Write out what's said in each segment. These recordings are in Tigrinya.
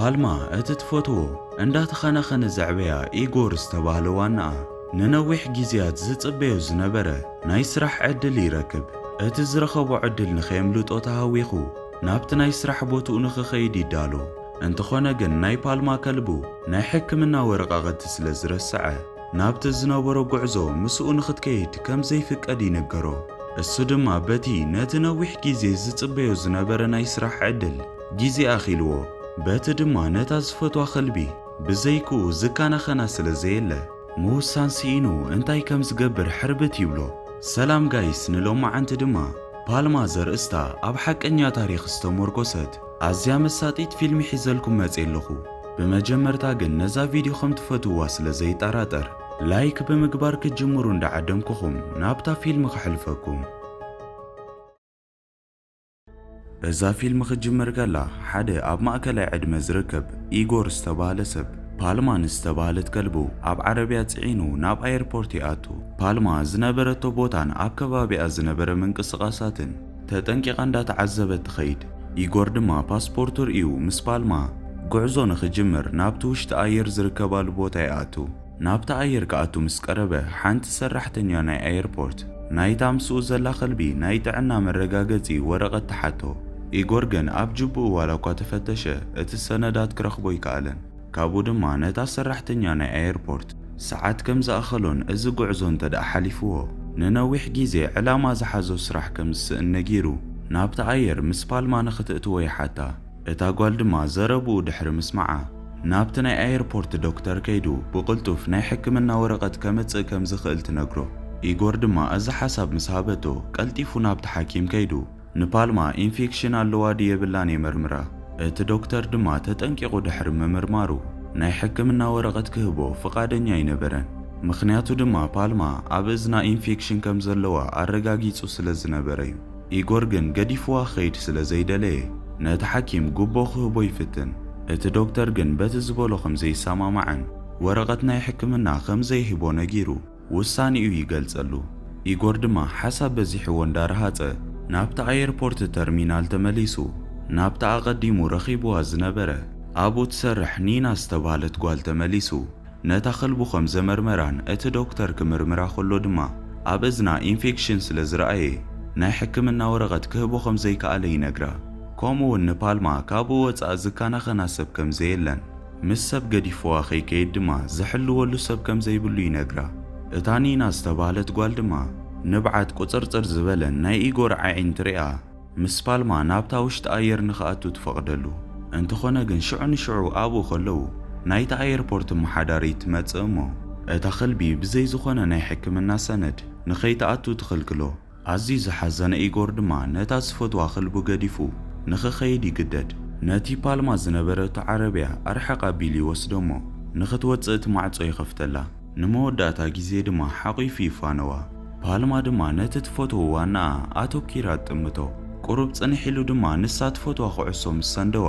ፓልማ እቲ ትፈትዎ እንዳተኸናኸነ ዘዕበያ ኢጎር ዝተባህለ ዋናኣ ንነዊሕ ግዜያት ዝጽበዮ ዝነበረ ናይ ስራሕ ዕድል ይረክብ። እቲ ዝረኸቦ ዕድል ንኸየምልጦ ተሃዊኹ ናብቲ ናይ ስራሕ ቦትኡ ንኽኸይድ ይዳሎ። እንተኾነ ግን ናይ ፓልማ ከልቡ ናይ ሕክምና ወረቓቕቲ ስለ ዝረስዐ ናብቲ ዝነበሮ ጉዕዞ ምስኡ ንኽትከይድ ከም ዘይፍቀድ ይንገሮ። እሱ ድማ በቲ ነቲ ነዊሕ ግዜ ዝጽበዮ ዝነበረ ናይ ስራሕ ዕድል ግዜ ኣኺልዎ፣ በቲ ድማ ነታ ዝፈትዋ ከልቢ ብዘይክኡ ዝካናኸና ስለ ዘየለ ምውሳን ስኢኑ እንታይ ከም ዝገብር ሕርብት ይብሎ። ሰላም ጋይስ፣ ንሎማዓንቲ ድማ ፓልማ ዘርእስታ ኣብ ሓቀኛ ታሪኽ ዝተሞርኮሰት ኣዝያ መሳጢት ፊልም ሒዘልኩም መጽየ ኣለኹ። ብመጀመርታ ግን ነዛ ቪድዮ ከም ትፈትውዋ ስለ ዘይጠራጠር ላይክ ብምግባር ክትጅምሩ እንዳዓደምኩኹም ናብታ ፊልም ከሕልፈኩም። እዛ ፊልም ክትጅምር ከላ ሓደ ኣብ ማእከላይ ዕድመ ዝርከብ ኢጎር ዝተባህለ ሰብ ፓልማ ንዝተባህለት ከልቡ ኣብ ዓረብያ ጽዒኑ ናብ ኣየርፖርት ይኣቱ። ፓልማ ዝነበረቶ ቦታን ኣብ ከባቢኣ ዝነበረ ምንቅስቓሳትን ተጠንቂቓ እንዳተዓዘበት ትኸይድ። ኢጎር ድማ ፓስፖርቱ ርእዩ ምስ ፓልማ ጉዕዞ ንኽጅምር ናብቲ ውሽጢ ኣየር ዝርከባሉ ቦታ ይኣቱ። ናብቲ ኣየር ክኣቱ ምስ ቀረበ ሓንቲ ሰራሕተኛ ናይ ኣየርፖርት ናይታ ምስኡ ዘላ ከልቢ ናይ ጥዕና መረጋገጺ ወረቐት ትሓቶ። ኢጎር ግን ኣብ ጅብኡ ዋላ እኳ ተፈተሸ እቲ ሰነዳት ክረኽቦ ኣይከኣለን። ካብኡ ድማ ነታ ሰራሕተኛ ናይ ኣየርፖርት ሰዓት ከም ዝኣኸሎን እዚ ጉዕዞ እንተ ደኣ ሓሊፍዎ ንነዊሕ ግዜ ዕላማ ዝሓዞ ስራሕ ከም ዝስእን ነጊሩ ናብቲ ኣየር ምስ ፓልማ ንኽትእትዎ ይሓታ። እታ ጓል ድማ ዘረብኡ ድሕሪ ምስማዓ ናብቲ ናይ ኣየርፖርት ዶክተር ከይዱ ብቕልጡፍ ናይ ሕክምና ወረቐት ከምጽእ ከም ዝኽእል ትነግሮ። ኢጎር ድማ እዚ ሓሳብ ምስ ሃበቶ ቀልጢፉ ናብቲ ሓኪም ከይዱ ንፓልማ ኢንፌክሽን ኣለዋ ድዩ የብላን የመርምራ። እቲ ዶክተር ድማ ተጠንቂቑ ድሕሪ ምምርማሩ ናይ ሕክምና ወረቐት ክህቦ ፍቓደኛ ኣይነበረን። ምኽንያቱ ድማ ፓልማ ኣብ እዝና ኢንፌክሽን ከም ዘለዋ ኣረጋጊጹ ስለ ዝነበረ እዩ። ኢጎር ግን ገዲፍዋ ክኸይድ ስለ ዘይደለየ ነቲ ሓኪም ጉቦ ክህቦ ይፍትን። እቲ ዶክተር ግን በቲ ዝበሎ ከም ዘይሰማማዕን ወረቐት ናይ ሕክምና ከም ዘይህቦ ነጊሩ ውሳኔኡ ይገልጸሉ። ኢጎር ድማ ሓሳብ በዚሕዎ እንዳረሃጸ ናብቲ ኣየርፖርት ተርሚናል ተመሊሱ ናብቲ ኣቐዲሙ ረኺብዋ ዝነበረ ኣብኡ ትሰርሕ ኒና ዝተባህለት ጓል ተመሊሱ ነታ ከልቡ ከም ዘመርመራን እቲ ዶክተር ክምርምራ ከሎ ድማ ኣብ እዝና ኢንፌክሽን ስለ ዝረኣየ ናይ ሕክምና ወረቐት ክህቦ ከም ዘይከኣለ ይነግራ። ከምኡ እውን ንፓልማ ካብኡ ወጻኢ ዝከናኸና ሰብ ከም ዘየለን ምስ ሰብ ገዲፍዋ ከይከይድ ድማ ዝሕልወሉ ሰብ ከም ዘይብሉ ይነግራ። እታ ኒና ዝተባህለት ጓል ድማ ንብዓት ቁጽርጽር ዝበለን ናይ ኢጎር ኣዒንቲ ሪኣ ምስ ፓልማ ናብታ ውሽጢ ኣየር ንኽኣቱ ትፈቕደሉ። እንተኾነ ግን ሽዑ ንሽዑ ኣብኡ ከለዉ ናይታ ኣየርፖርት ኣመሓዳሪት ትመጽእ እሞ እታ ከልቢ ብዘይ ዝኾነ ናይ ሕክምና ሰነድ ንኸይትኣቱ ትኽልክሎ። ኣዝዩ ዝሓዘነ ኢጎር ድማ ነታ ዝፈትዋ ከልቡ ገዲፉ ንኽኸይድ ይግደድ። ነቲ ፓልማ ዝነበረቶ ዓረብያ ኣርሕቕ ኣቢሉ ይወስዶ እሞ ንኽትወጽእ እቲ ማዕጾ ይኸፍተላ። ንመወዳእታ ግዜ ድማ ሓቒፉ ይፋነዋ። ፓልማ ድማ ነቲ ትፈትዎ ዋናኣ ኣተኲራ ትጥምቶ። ቁሩብ ጽንሕ ኢሉ ድማ ንሳ ትፈትዋ ኩዕሶ ምስ ሰንደዋ፣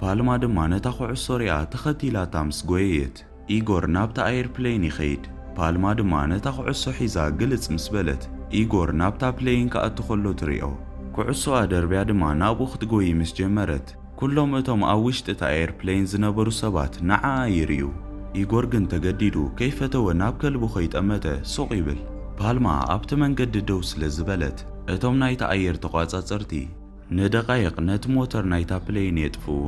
ፓልማ ድማ ነታ ኩዕሶ ሪኣ ተኸቲላታ ምስ ጎየየት፣ ኢጎር ናብታ ኣየርፕሌን ይኸይድ። ፓልማ ድማ ነታ ኩዕሶ ሒዛ ግልጽ ምስ በለት፣ ኢጎር ናብታ ፕሌን ክኣቱ ከሎ ትሪኦ። ኩዕሶኣ ደርብያ ድማ ናብኡ ክትጎዪ ምስ ጀመረት፣ ኩሎም እቶም ኣብ ውሽጢ እታ ኤርፕሌን ዝነበሩ ሰባት ንዓኣ ይርእዩ። ኢጎር ግን ተገዲዱ ከይፈተወ ናብ ከልቡ ከይጠመተ ሱቕ ይብል። ፓልማ ኣብቲ መንገዲ ደው ስለ ዝበለት፣ እቶም ናይታ ኣየር ተቋጻጸርቲ ንደቓይቕ ነቲ ሞተር ናይታ ፕሌን የጥፍእዎ።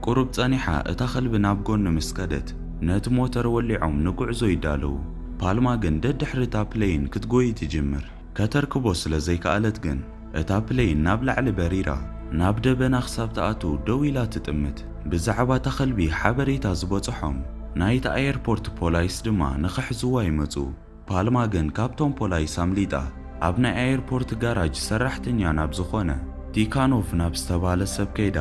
ቁሩብ ጸኒሓ እታ ከልቢ ናብ ጎኒ ምስ ከደት፣ ነቲ ሞተር ወሊዖም ንጉዕዞ ይዳለዉ። ፓልማ ግን ደድሕሪ እታ ፕሌን ክትጎዪ ትጅምር። ከተርክቦ ስለ ዘይከኣለት ግን፣ እታ ፕሌን ናብ ላዕሊ በሪራ፣ ናብ ደበና ክሳብ ትኣቱ ደው ኢላ ትጥምት። ብዛዕባ እታ ከልቢ ሓበሬታ ዝበጽሖም ናይቲ ኣየርፖርት ፖላይስ ድማ ንኽሕዝዋ ይመጹ። ፓልማ ግን ካብቶም ፖላይስ ኣምሊጣ፣ ኣብ ናይ ኣየርፖርት ጋራጅ ሰራሕተኛ ናብ ዝኾነ ቲካኖቭ ናብ ዝተባህለ ሰብ ከይዳ፣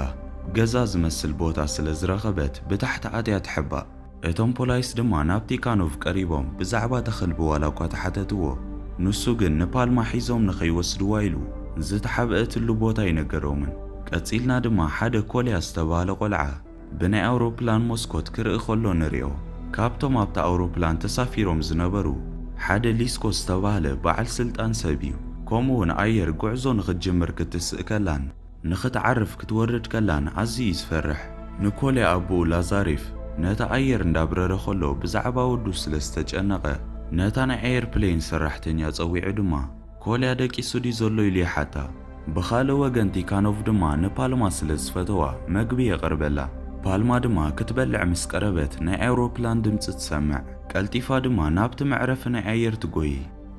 ገዛ ዝመስል ቦታ ስለ ዝረኸበት ብታሕቲ ኣትያ ትሕባእ። እቶም ፖላይስ ድማ ናብ ቲካኖቭ ቀሪቦም ብዛዕባ እታ ከልቢ ዋላ እኳ ተሓተትዎ፣ ንሱ ግን ንፓልማ ሒዞም ንኸይወስድዋ ኢሉ ዝተሓብአትሉ ቦታ ኣይነገሮምን። ቀጺልና ድማ ሓደ ኮልያ ዝተባህለ ቆልዓ ብናይ ኣውሮፕላን መስኮት ክርኢ ከሎ ንሪኦ። ካብቶም ኣብታ ኣውሮፕላን ተሳፊሮም ዝነበሩ ሓደ ሊስኮ ዝተባህለ በዓል ስልጣን ሰብ እዩ። ከምኡ እውን ኣየር ጉዕዞ ንኽትጅምር ክትስእ ከላን ንኽትዓርፍ ክትወርድ ከላን ኣዝዩ እዩ ዝፈርሕ። ንኮልያ ኣቦኡ ላዛሬፍ ነታ ኣየር እንዳብረረ ከሎ ብዛዕባ ወዱ ስለ ዝተጨነቐ፣ ነታ ናይ ኣየርፕሌን ሰራሕተኛ ጸዊዑ ድማ፣ "ኮልያ ደቂሱ ድዩ ዘሎ?" ኢሉ ይሓታ። ብኻልእ ወገን ቲካኖቭ ድማ ንፓልማ ስለ ዝፈተዋ መግቢ የቕርበላ። ፓልማ ድማ ክትበልዕ ምስ ቀረበት ናይ ኣውሮፕላን ድምጺ ትሰምዕ። ቀልጢፋ ድማ ናብቲ መዕረፊ ናይ ኣየር ትጎይ።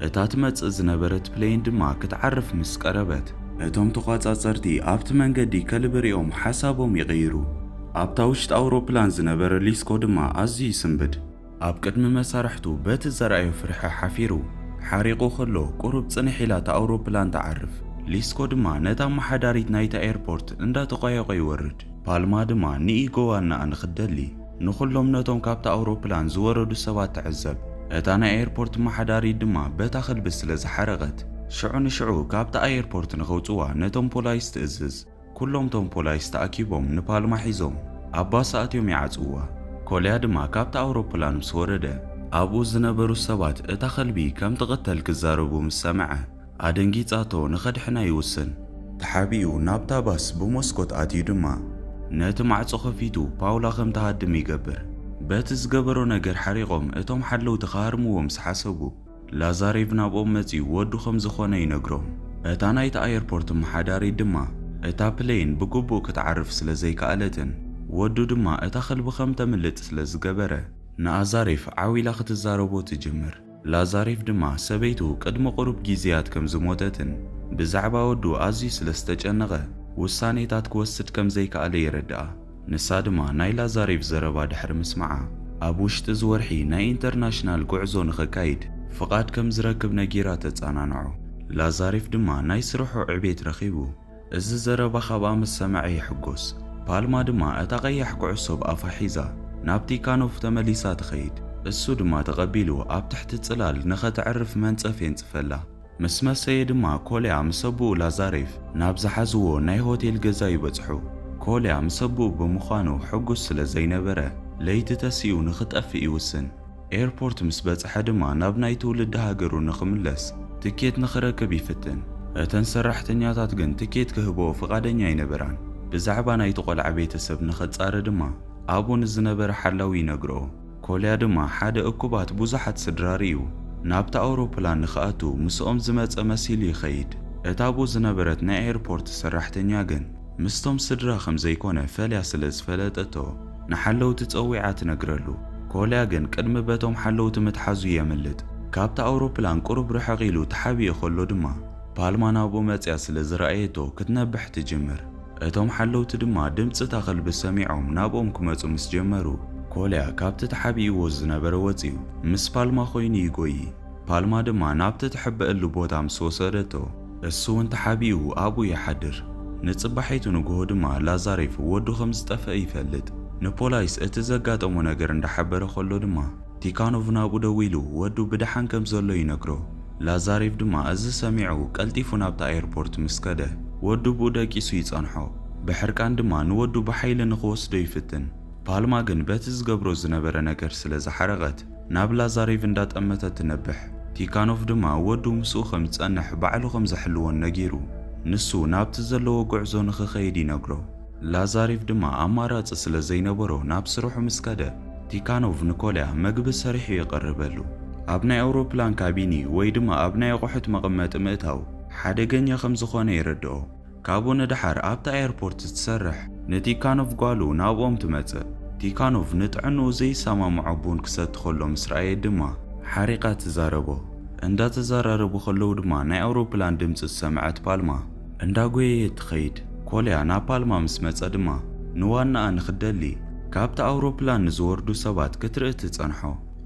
እታ ትመጽእ ዝነበረት ፕሌን ድማ ክትዓርፍ ምስ ቀረበት፣ እቶም ተቋጻጸርቲ ኣብቲ መንገዲ ከልቢ ሪኦም ሓሳቦም ይቕይሩ። ኣብታ ውሽጢ ኣውሮፕላን ዝነበረ ሊስኮ ድማ ኣዝዩ ይስንብድ። ኣብ ቅድሚ መሳርሕቱ በቲ ዘርኣዮ ፍርሒ ሓፊሩ፣ ሓሪቑ ከሎ ቁሩብ ጽንሕ ኢላ እታ ኣውሮፕላን ትዓርፍ። ሊስኮ ድማ ነታ ኣመሓዳሪት ናይታ ኤርፖርት እንዳተቋየቖ ይወርድ። ፓልማ ድማ ንኢጎ ዋናኣ ንኽትደሊ፣ ንኹሎም ነቶም ካብታ ኣውሮፕላን ዝወረዱ ሰባት ትዕዘብ። እታ ናይ ኤርፖርት ኣመሓዳሪት ድማ በታ ከልቢ ስለ ዝሓረቐት፣ ሽዑ ንሽዑ ካብታ ኣየርፖርት ንኸውጽዋ ነቶም ፖላይስ ትእዝዝ። ኩሎም ቶም ፖላይስ ተኣኪቦም ንፓልማ ሒዞም ኣብ ባስ ኣትዮም ይዓጽውዋ። ኮልያ ድማ ካብታ ኣውሮፕላን ምስ ወረደ፣ ኣብኡ ዝነበሩ ሰባት እታ ከልቢ ከም ትቕተል ክዛረቡ ምስ ሰምዐ፣ ኣደንጊጻቶ ንኸድሕና ይውስን። ተሓቢኡ ናብታ ባስ ብመስኮት ኣትዩ ድማ፣ ነቲ ማዕጾ ከፊቱ ፓውላ ከም ትሃድም ይገብር። በቲ ዝገበሮ ነገር ሓሪቖም እቶም ሓለውቲ ክሃርምዎ ምስ ሓሰቡ፣ ላዛሬቭ ናብኦም መጺኡ ወዱ ከም ዝኾነ ይነግሮም። እታ ናይቲ ኣየርፖርት ኣመሓዳሪት ድማ፣ እታ ፕሌን ብግቡእ ክትዓርፍ ስለ ዘይከኣለትን፣ ወዱ ድማ እታ ከልቢ ከም ተምልጥ ስለ ዝገበረ፣ ንኣዛሬፍ ዓው ኢላ ክትዛረቦ ትጅምር። ላዛሬፍ ድማ ሰበይቱ ቅድሚ ቁሩብ ግዜያት ከም ዝሞተትን ብዛዕባ ወዱ ኣዝዩ ስለ ዝተጨነቐ ውሳኔታት ክወስድ ከም ዘይከኣለ የረድኣ። ንሳ ድማ ናይ ላዛሬፍ ዘረባ ድሕሪ ምስማዓ፣ ኣብ ውሽጢ እዚ ወርሒ ናይ ኢንተርናሽናል ጉዕዞ ንኸካይድ ፍቓድ ከም ዝረክብ ነጊራ ተጸናንዖ። ላዛሬፍ ድማ ናይ ስርሑ ዕቤት ረኺቡ፣ እዚ ዘረባ ካብኣ ምስ ሰምዐ ይሕጎስ። ፓልማ ድማ እታ ቀያሕ ኩዕሶ ብኣፋ ሒዛ ናብ ቲካኖቭ ተመሊሳ ትኸይድ። እሱ ድማ ተቐቢሉ ኣብ ትሕቲ ጽላል ንኸተዕርፍ መንጸፍ የንጽፈላ። ምስ መሰየ ድማ ኮልያ ምስ ኣቦኡ ላዛሬፍ ናብ ዝሓዝዎ ናይ ሆቴል ገዛ ይበጽሑ። ኮልያ ምስ ኣቦኡ ብምዃኑ ሕጉስ ስለ ዘይነበረ፣ ለይቲ ተሲኡ ንኽጠፍእ ይውስን። ኤርፖርት ምስ በጽሐ ድማ ናብ ናይ ትውልዲ ሃገሩ ንኽምለስ ትኬት ንኽረክብ ይፍትን። እተን ሰራሕተኛታት ግን ትኬት ክህብኦ ፍቓደኛ ኣይነበራን። ብዛዕባ ናይቲ ቆልዓ ቤተሰብ ንኸጻረ ድማ ኣብኡ ንዝነበረ ሓላዊ ይነግርኦ። ኮልያ ድማ ሓደ እኩባት ብዙሓት ስድራ ርእዩ ናብታ ኣውሮፕላን ንኽኣቱ ምስኦም ዝመጸ መሲሉ ይኸይድ። እታ ኣብኡ ዝነበረት ናይ ኤርፖርት ሰራሕተኛ ግን ምስቶም ስድራ ከም ዘይኮነ ፈልያ ስለ ዝፈለጠቶ፣ ንሓለውቲ ጸዊዓ ትነግረሉ። ኮልያ ግን ቅድሚ በቶም ሓለውቲ ምትሓዙ የምልጥ። ካብታ ኣውሮፕላን ቁሩብ ርሕቕ ኢሉ ተሓቢኡ ከሎ ድማ፣ ፓልማ ናብኡ መጽያ ስለ ዝረኣየቶ ክትነብሕ ትጅምር። እቶም ሓለውቲ ድማ ድምጺ እታ ከልቢ ሰሚዖም ናብኦም ክመጹ ምስ ጀመሩ፣ ኮልያ ካብቲ ተሓቢእዎ ዝነበረ ወጺኡ ምስ ፓልማ ኮይኑ ይጎዪ። ፓልማ ድማ ናብቲ ትሕበአሉ ቦታ ምስ ወሰደቶ፣ እሱ እውን ተሓቢኡ ኣብኡ ይሓድር። ንጽባሒቱ ንግሆ ድማ ላዛሬፍ ወዱ ከም ዝጠፍአ ይፈልጥ። ንፖላይስ እቲ ዘጋጠሞ ነገር እንዳሓበረ ከሎ ድማ፣ ቲካኖቭ ናብኡ ደዊሉ ወዱ ብደሓን ከም ዘሎ ይነግሮ። ላዛሬቭ ድማ እዚ ሰሚዑ ቀልጢፉ ናብታ ኤርፖርት ምስ ከደ፣ ወዱ ብኡ ደቂሱ ይጸንሖ። ብሕርቃን ድማ ንወዱ ብሓይሊ ንኽወስዶ ይፍትን። ፓልማ ግን በቲ ዝገብሮ ዝነበረ ነገር ስለ ዝሓረቐት፣ ናብ ላዛሬቭ እንዳጠመተት ትነብሕ። ቲካኖቭ ድማ ወዱ ምስኡ ከም ዝጸንሕ ባዕሉ ከም ዘሕልዎን ነጊሩ፣ ንሱ ናብቲ ዘለዎ ጉዕዞ ንኽኸይድ ይነግሮ። ላዛሬቭ ድማ ኣማራጺ ስለ ዘይነበሮ ናብ ስርሑ ምስ ከደ፣ ቲካኖቭ ንኮልያ መግቢ ሰሪሑ የቕርበሉ። ኣብ ናይ ኣውሮፕላን ካቢኒ ወይ ድማ ኣብ ናይ ኣቑሑት መቐመጢ ምእታው ሓደገኛ ከም ዝኾነ የረድኦ። ካብኡ ንደሓር ኣብታ ኤርፖርት ትሰርሕ ንቲካኖቭ ጓሉ ናብኦም ትመጽእ። ቲካኖቭ ንጥዕንኡ ዘይሰማምዖ ቡን ክሰቲ ከሎ ምስ ረኣየት ድማ ሓሪቓ ትዛረቦ። እንዳተዘራረቡ ከለዉ ድማ ናይ ኣውሮፕላን ድምጺ ዝሰምዐት ፓልማ እንዳጎየየት ትኸይድ። ኮልያ ናብ ፓልማ ምስ መጸ ድማ ንዋናኣ ንኽትደሊ ካብታ ኣውሮፕላን ንዝወርዱ ሰባት ክትርኢ ትጸንሖ።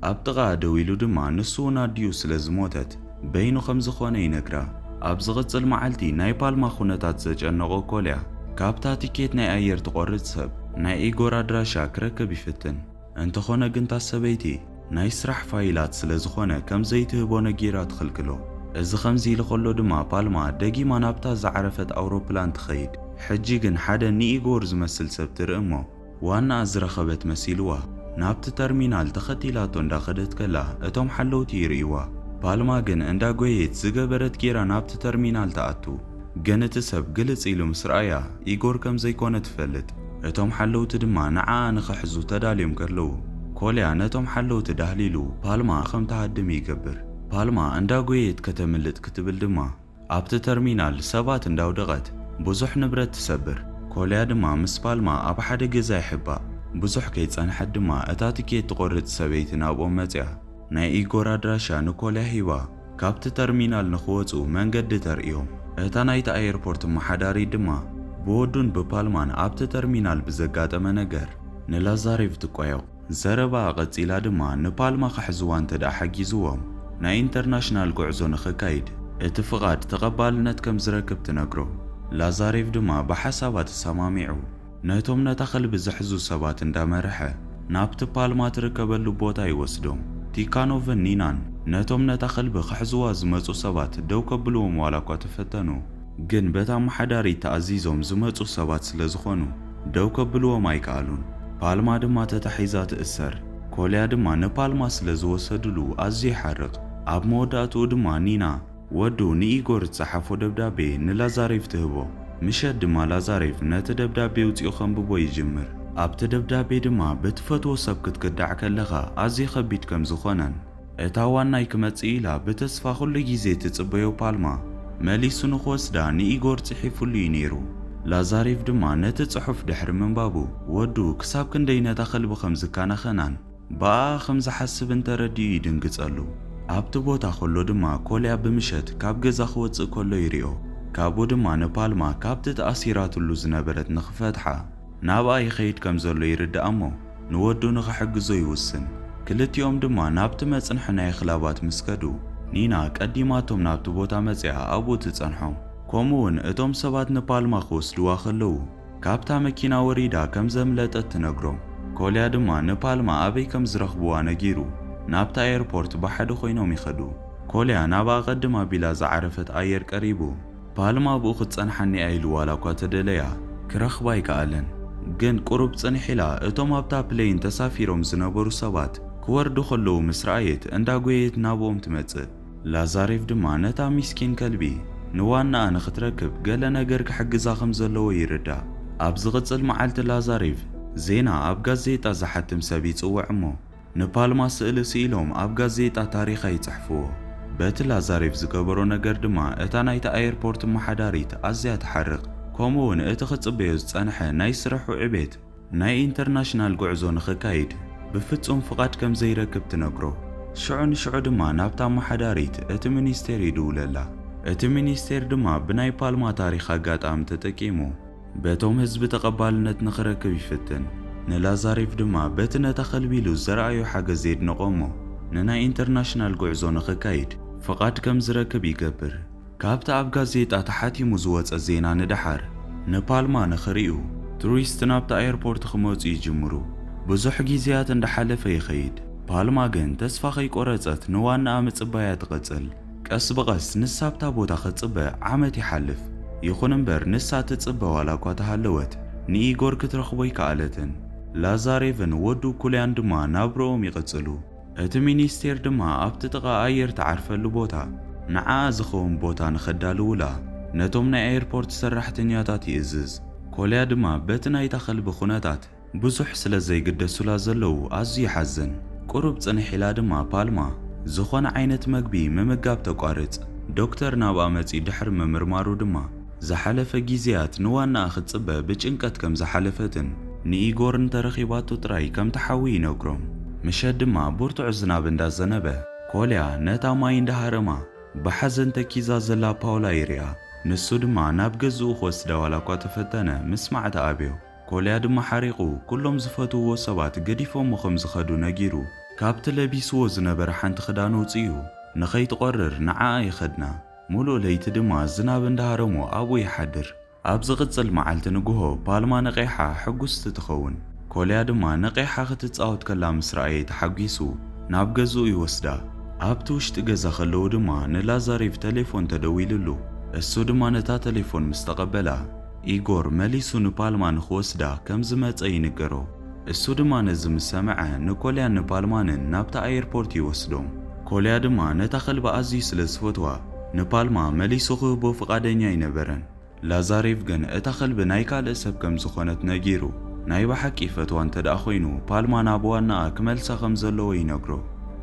ኣብ ጥቓኣ ደው ኢሉ ድማ ንሱ እውን ኣዲኡ ስለ ዝሞተት በይኑ ከም ዝኾነ ይነግራ። ኣብ ዝቕጽል መዓልቲ ናይ ፓልማ ኩነታት ዘጨነቖ ኮልያ፣ ካብታ ቲኬት ናይ ኣየር ትቖርጽ ሰብ ናይ ኢጎር ኣድራሻ ክረክብ ይፍትን። እንተኾነ ግን እታ ሰበይቲ ናይ ስራሕ ፋይላት ስለ ዝኾነ ከም ዘይትህቦ ነጊራ ትኽልክሎ። እዚ ከምዚ ኢሉ ከሎ ድማ ፓልማ ደጊማ ናብታ ዝዓረፈት ኣውሮፕላን ትኸይድ። ሕጂ ግን ሓደ ንኢጎር ዝመስል ሰብ ትርኢ እሞ ዋናኣ ዝረኸበት መሲልዋ ናብቲ ተርሚናል ተኸቲላቶ እንዳኸደት ከላ እቶም ሓለውቲ ይርእይዋ። ፓልማ ግን እንዳጎየት ዝገበረት ጌራ ናብቲ ተርሚናል ትኣቱ። ግን እቲ ሰብ ግልጽ ኢሉ ምስ ረኣያ ኢጎር ከም ዘይኮነ ትፈልጥ። እቶም ሓለውቲ ድማ ንዓኣ ንኽሕዙ ተዳልዮም ከለዉ፣ ኮልያ ነቶም ሓለውቲ ዳህሊሉ ፓልማ ከም ትሃድም ይገብር። ፓልማ እንዳጎየየት ከተምልጥ ክትብል ድማ ኣብቲ ተርሚናል ሰባት እንዳውደቐት ብዙሕ ንብረት ትሰብር። ኮልያ ድማ ምስ ፓልማ ኣብ ሓደ ገዛ ይሕባእ። ብዙሕ ከይጸንሐት ድማ እታ ትኬት ትቖርጽ ሰበይቲ ናብኦም መጺኣ። ናይ ኢጎር ኣድራሻ ንኮልያ ሂባ፣ ካብቲ ተርሚናል ንኽወጹ መንገዲ ተርእዮም። እታ ናይቲ ኣየርፖርት ኣመሓዳሪት ድማ ብወዱን ብፓልማን ኣብቲ ተርሚናል ብዘጋጠመ ነገር ንላዛሬቭ ትቋየቑ። ዘረባኣ ቀጺላ ድማ ንፓልማ ክሕዝዋ እንተ ደኣ ሓጊዝዎም ናይ ኢንተርናሽናል ጉዕዞ ንኽካይድ እቲ ፍቓድ ተቐባልነት ከም ዝረክብ ትነግሮ። ላዛሬቭ ድማ ብሓሳባ ተሰማሚዑ ነቶም ነታ ከልቢ ዝሕዙ ሰባት እንዳመርሐ ናብቲ ፓልማ ትርከበሉ ቦታ ይወስዶም። ቲካኖቭን ኒናን ነቶም ነታ ከልቢ ክሕዝዋ ዝመጹ ሰባት ደው ከብልዎም ዋላ እኳ ተፈተኑ፣ ግን በታ ኣመሓዳሪት ተኣዚዞም ዝመጹ ሰባት ስለ ዝኾኑ ደው ከብልዎም ኣይከኣሉን። ፓልማ ድማ ተታሒዛ ትእሰር። ኮልያ ድማ ንፓልማ ስለ ዝወሰድሉ ኣዝዩ ይሓርቕ። ኣብ መወዳእትኡ ድማ ኒና ወዱ ንኢጎር ዝጸሓፎ ደብዳቤ ንላዛሬቭ ትህቦ። ምሸት ድማ ላዛሬቭ ነቲ ደብዳቤ ውጺኡ ከንብቦ ይጅምር። ኣብቲ ደብዳቤ ድማ ብትፈትዎ ሰብ ክትክዳዕ ከለኻ ኣዝዩ ከቢድ ከም ዝኾነን እታ ዋናይ ክመጽእ ኢላ ብተስፋ ኩሉ ግዜ ትጽበዮ ፓልማ መሊሱ ንኽወስዳ ንኢጎር ጽሒፉሉ እዩ ነይሩ። ላዛሬቭ ድማ ነቲ ጽሑፍ ድሕሪ ምንባቡ ወዱ ክሳብ ክንደይ ነታ ከልቢ ከም ዝከናኸናን ብኣኣ ከም ዝሓስብን ተረዲኡ ይድንግጸሉ። ኣብቲ ቦታ ከሎ ድማ ኮልያ ብምሸት ካብ ገዛ ክወጽእ ከሎ ይሪኦ። ካብኡ ድማ ንፓልማ ካብቲ ተኣሲራትሉ ዝነበረት ንኽፈትሓ ናብኣ ይኸይድ ከም ዘሎ ይርዳእ እሞ ንወዱ ንኽሕግዞ ይውስን። ክልቲኦም ድማ ናብቲ መጽንሒ ናይ ኣኽላባት ምስ ከዱ ኒና ቀዲማቶም ናብቲ ቦታ መጺኣ ኣብኡ ትጸንሖም። ከምኡ እውን እቶም ሰባት ንፓልማ ክወስድዋ ከለዉ ካብታ መኪና ወሪዳ ከም ዘምለጠት ትነግሮም። ኮልያ ድማ ንፓልማ ኣበይ ከም ዝረኽብዋ ነጊሩ ናብታ ኤርፖርት ብሓደ ኮይኖም ይኸዱ። ኮልያ ናብኣ ቀድም ኣቢላ ዝዓረፈት ኣየር ቀሪቡ ፓልማ ኣብኡ ክትጸንሓኒ እያ ኢሉ ዋላ እኳ ተደለያ ክረኽባ ኣይከኣለን። ግን ቁሩብ ጽንሕ ኢላ እቶም ኣብታ ፕሌን ተሳፊሮም ዝነበሩ ሰባት ክወርዱ ከለዉ ምስ ረኣየት እንዳጎየየት ናብኦም ትመጽእ። ላዛሬቭ ድማ ነታ ሚስኪን ከልቢ ንዋናኣ ንኽትረክብ ገለ ነገር ክሕግዛ ከም ዘለዎ ይርዳእ። ኣብ ዝቕጽል መዓልቲ ላዛሬቭ ዜና ኣብ ጋዜጣ ዝሓትም ሰብ ይጽውዕ እሞ ንፓልማ ስእሊ ስኢሎም ኣብ ጋዜጣ ታሪኻ ይጽሕፍዎ። በቲ ላዛሬቭ ዝገበሮ ነገር ድማ እታ ናይቲ ኣየርፖርት ኣመሓዳሪት ኣዝያ ትሓርቕ። ከምኡ እውን እቲ ክጽበዮ ዝጸንሐ ናይ ስርሑ ዕቤት ናይ ኢንተርናሽናል ጉዕዞ ንኽካይድ ብፍጹም ፍቓድ ከም ዘይረክብ ትነግሮ። ሽዑ ንሽዑ ድማ ናብታ ኣመሓዳሪት እቲ ሚኒስቴር ይድውለላ። እቲ ሚኒስቴር ድማ ብናይ ፓልማ ታሪኽ ኣጋጣሚ ተጠቂሙ በቶም ህዝቢ ተቐባልነት ንኽረክብ ይፍትን። ንላዛሬቭ ድማ በቲ ነታ ከልቢ ኢሉ ዘርኣዮ ሓገዝ የድንቖ እሞ ንናይ ኢንተርናሽናል ጉዕዞ ንኽካይድ ፍቓድ ከም ዝረክብ ይገብር። ካብቲ ኣብ ጋዜጣ ተሓቲሙ ዝወጸ ዜና ንደሓር ንፓልማ ንኽርእዩ ቱሪስት ናብቲ ኣየርፖርት ክመጹ ይጅምሩ። ብዙሕ ግዜያት እንዳሓለፈ ይኸይድ። ፓልማ ግን ተስፋ ከይቆረጸት ንዋናኣ ምጽባያ ትቕጽል። ቀስ ብቐስ ንሳ ኣብታ ቦታ ክትጽበ ዓመት ይሓልፍ። ይኹን እምበር ንሳ ትጽበ ዋላ እኳ ተሃለወት ንኢጎር ክትረኽቦ ኣይከኣለትን። ላዛሬቭን ወዱ ኩልያን ድማ ናብርኦም ይቕጽሉ። እቲ ሚኒስቴር ድማ ኣብቲ ጥቓ ኣየር ትዓርፈሉ ቦታ ንዓኣ ዝኸውን ቦታ ንኸዳልዉላ ነቶም ናይ ኣየርፖርት ሰራሕተኛታት ይእዝዝ። ኮልያ ድማ በቲ ናይታ ከልቢ ኩነታት ብዙሕ ስለ ዘይግደሱላ ዘለዉ ኣዝዩ ይሓዝን። ቁሩብ ጽንሕ ኢላ ድማ ፓልማ ዝኾነ ዓይነት መግቢ ምምጋብ ተቋርጽ። ዶክተር ናብኣ መጺኡ ድሕሪ ምምርማሩ ድማ ዝሓለፈ ግዜያት ንዋናኣ ክትጽበ ብጭንቀት ከም ዝሓለፈትን ንኢጎር እንተረኺባቶ ጥራይ ከም ትሓዊ ይነግሮም። ምሸት ድማ ብርቱዕ ዝናብ እንዳዘነበ ኮልያ ነታ ማይ እንዳሃረማ ብሓዘን ተኪዛ ዘላ ፓውላ ይርኣ። ንሱ ድማ ናብ ገዝኡ ክወስዳ ዋላ እኳ ተፈተነ ምስማዕ ተኣብዮ። ኮልያ ድማ ሓሪቑ ኩሎም ዝፈትውዎ ሰባት ገዲፎሞ ከም ዝኸዱ ነጊሩ ካብቲ ለቢስዎ ዝነበረ ሓንቲ ክዳን ኣውጺኡ ንኸይትቖርር ንዓኣ ይኸድና። ሙሉእ ለይቲ ድማ ዝናብ እንዳሃረሞ ኣብኡ ይሓድር። ኣብ ዝቕጽል መዓልቲ ንግሆ ፓልማ ነቒሓ ሕጉስቲ ትኸውን። ኮልያ ድማ ነቒሓ ክትጻወት ከላ ምስ ረኣየ ተሓጒሱ ናብ ገዝኡ ይወስዳ። ኣብቲ ውሽጢ ገዛ ከለዉ ድማ ንላዛሬቭ ተሌፎን ተደዊልሉ። እሱ ድማ ነታ ተሌፎን ምስ ተቐበላ ኢጎር መሊሱ ንፓልማ ንኽወስዳ ከም ዝመጸ ይንገሮ። እሱ ድማ ነዚ ምስ ሰምዐ ንኮልያን ንፓልማንን ናብታ ኣየርፖርት ይወስዶም። ኮልያ ድማ ነታ ከልቢ ኣዝዩ ስለ ዝፈትዋ ንፓልማ መሊሱ ክህቦ ፍቓደኛ ኣይነበረን። ላዛሬቭ ግን እታ ከልቢ ናይ ካልእ ሰብ ከም ዝኾነት ነጊሩ ናይ ብሓቂ ይፈትዋ እንተ ደኣ ኮይኑ፣ ፓልማ ናብ ዋናኣ ክመልሳ ከም ዘለዎ ይነግሮ።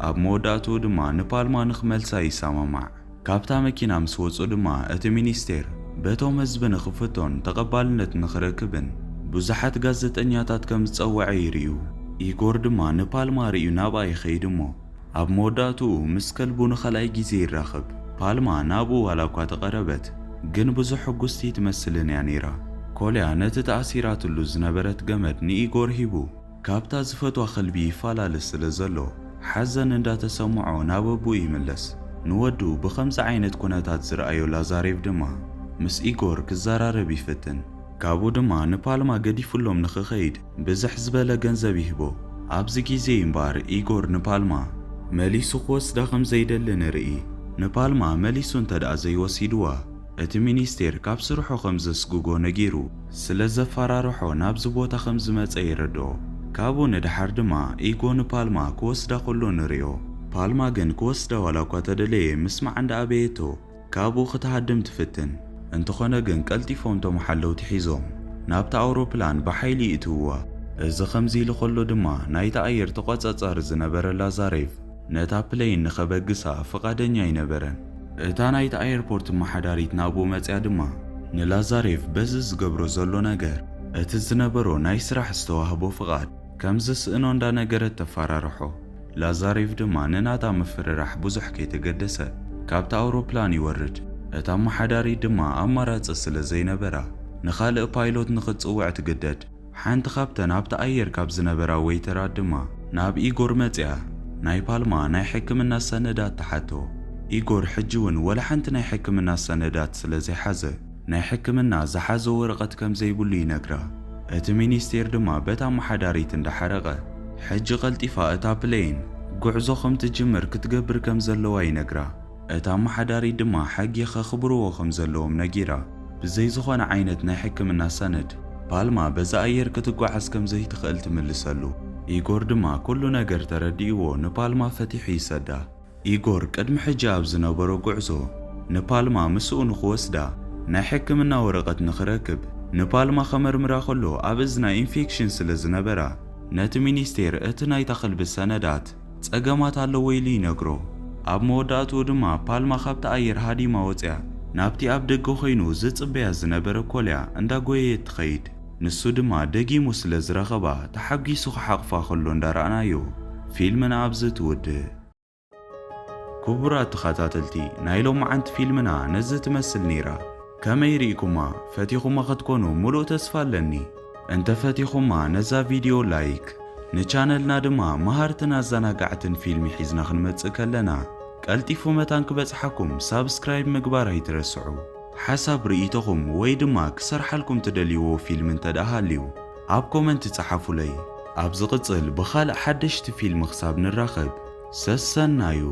ኣብ መወዳእትኡ ድማ ንፓልማ ንኽመልሳ ይሰማማዕ። ካብታ መኪና ምስ ወጹ ድማ፣ እቲ ሚኒስቴር በቶም ህዝቢ ንኽፍቶን ተቐባልነት ንኽረክብን ብዙሓት ጋዜጠኛታት ከም ዝጸውዐ ይርእዩ። ኢጎር ድማ ንፓልማ ርእዩ ናብኣ ይኸይድ እሞ፣ ኣብ መወዳእትኡ ምስ ከልቡ ንኻልኣይ ግዜ ይራኸብ። ፓልማ ናብኡ ዋላ እኳ ተቐረበት፣ ግን ብዙሕ ሕጉስቲ ትመስልን እያ ነይራ። ኮልያ ነቲ ተኣሲራትሉ ዝነበረት ገመድ ንኢጎር ሂቡ፣ ካብታ ዝፈትዋ ከልቢ ይፈላለ ስለ ዘሎ፣ ሓዘን እንዳተሰምዖ ናብ ኣቦኡ ይምለስ። ንወዱ ብኸምዚ ዓይነት ኩነታት ዝረኣዮ ላዛሬቭ ድማ ምስ ኢጎር ክዘራረብ ይፍትን። ካብኡ ድማ ንፓልማ ገዲፉሎም ንኽኸይድ ብዝሕ ዝበለ ገንዘብ ይህቦ። ኣብዚ ግዜ እምበኣር ኢጎር ንፓልማ መሊሱ ክወስዳ ከም ዘይደሊ ንርኢ። ንፓልማ መሊሱ እንተ ደኣ ዘይወሲድዋ፣ እቲ ሚኒስቴር ካብ ስርሑ ከም ዘስጉጎ ነጊሩ ስለ ዘፈራርሖ ናብዚ ቦታ ከም ዝመጸ የረድኦ። ካብኡ ንደሓር ድማ ኢጎ ንፓልማ ክወስዳ ከሎ ንርእዮ። ፓልማ ግን ክወስዳ ዋላ እኳ ተደለየ ምስማዕ እንዳኣበየቶ ካብኡ ክትሃድም ትፍትን። እንተኾነ ግን ቀልጢፎም እቶም ሓለውቲ ሒዞም ናብታ ኣውሮፕላን ብሓይሊ ይእትውዋ። እዚ ከምዚ ኢሉ ከሎ ድማ ናይታ ኣየር ተቖጻጻሪ ዝነበረ ላዛሬቭ ነታ ፕሌን ንኸበግሳ ፍቓደኛ ኣይነበረን። እታ ናይቲ ኣየርፖርት መሓዳሪት ናብኡ መጽያ ድማ ንላዛሬቭ በዚ ዝገብሮ ዘሎ ነገር እቲ ዝነበሮ ናይ ስራሕ ዝተዋህቦ ፍቓድ ከም ዝስእኖ እንዳነገረት ተፈራርሖ። ላዛሬቭ ድማ ንናታ ምፍርራሕ ብዙሕ ከይተገደሰ ካብታ ኣውሮፕላን ይወርድ። እታ ኣመሓዳሪት ድማ ኣማራጺ ስለ ዘይነበራ ንኻልእ ፓይሎት ንኽትጽውዕ ትግደድ። ሓንቲ ካብተን ኣብቲ ኣየር ካብ ዝነበራ ዌይተራት ድማ ናብ ኢጎር መጽያ ናይ ፓልማ ናይ ሕክምና ሰነዳት ትሓቶ። ኢጎር ሕጂ እውን ወላ ሓንቲ ናይ ሕክምና ሰነዳት ስለ ዘይሓዘ ናይ ሕክምና ዝሓዞ ወረቐት ከም ዘይብሉ ይነግራ። እቲ ሚኒስቴር ድማ በታ ኣመሓዳሪት እንዳሓረቐ ሕጂ ቀልጢፋ እታ ፕሌን ጉዕዞ ከም ትጅምር ክትገብር ከም ዘለዋ ይነግራ። እታ ኣመሓዳሪት ድማ ሕጊ ከኽብርዎ ከም ዘለዎም ነጊራ፣ ብዘይ ዝኾነ ዓይነት ናይ ሕክምና ሰነድ ፓልማ በዛ ኣየር ክትጓዓዝ ከም ዘይትኽእል ትምልሰሉ። ኢጎር ድማ ኩሉ ነገር ተረዲእዎ ንፓልማ ፈቲሑ ይሰዳ። ኢጎር ቅድሚ ሕጂ ኣብ ዝነበሮ ጉዕዞ ንፓልማ ምስኡ ንኽወስዳ ናይ ሕክምና ወረቐት ንኽረክብ ንፓልማ ከመርምራ ከሎ ኣብ እዝና ኢንፌክሽን ስለ ዝነበራ ነቲ ሚኒስቴር እቲ ናይታ ክልቢ ሰነዳት ጸገማት ኣለዎ ኢሉ ይነግሮ። ኣብ መወዳእትኡ ድማ ፓልማ ካብቲ ኣየር ሃዲማ ወጽያ ናብቲ ኣብ ደገ ኮይኑ ዝጽበያ ዝነበረ ኮልያ እንዳጎየየት ትኸይድ። ንሱ ድማ ደጊሙ ስለ ዝረኸባ ተሓጒሱ ክሓቕፋ ከሎ እንዳረኣናዮ ፊልምና ኣብዚ ትውድእ። ክቡራት ተኸታተልቲ፣ ናይ ሎማዓንቲ ፊልምና ነዚ ትመስል ነይራ። ከመይ ርኢኩማ? ፈቲኹማ ክትኮኑ ሙሉእ ተስፋ ኣለኒ። እንተ ፈቲኹማ ነዛ ቪድዮ ላይክ፣ ንቻነልና ድማ መሃርትን ኣዘናጋዕትን ፊልሚ ሒዝና ክንመጽእ ከለና ቀልጢፉ መታን ክበጽሓኩም ሳብስክራይብ ምግባር ኣይትረስዑ። ሓሳብ ርኢቶኹም ወይ ድማ ክሰርሓልኩም ትደልይዎ ፊልም እንተ ደኣ ሃልዩ ኣብ ኮመንት ጸሓፉለይ። ኣብ ዝቕጽል ብኻልእ ሓደሽቲ ፊልም ክሳብ ንራኸብ ሰሰናዩ።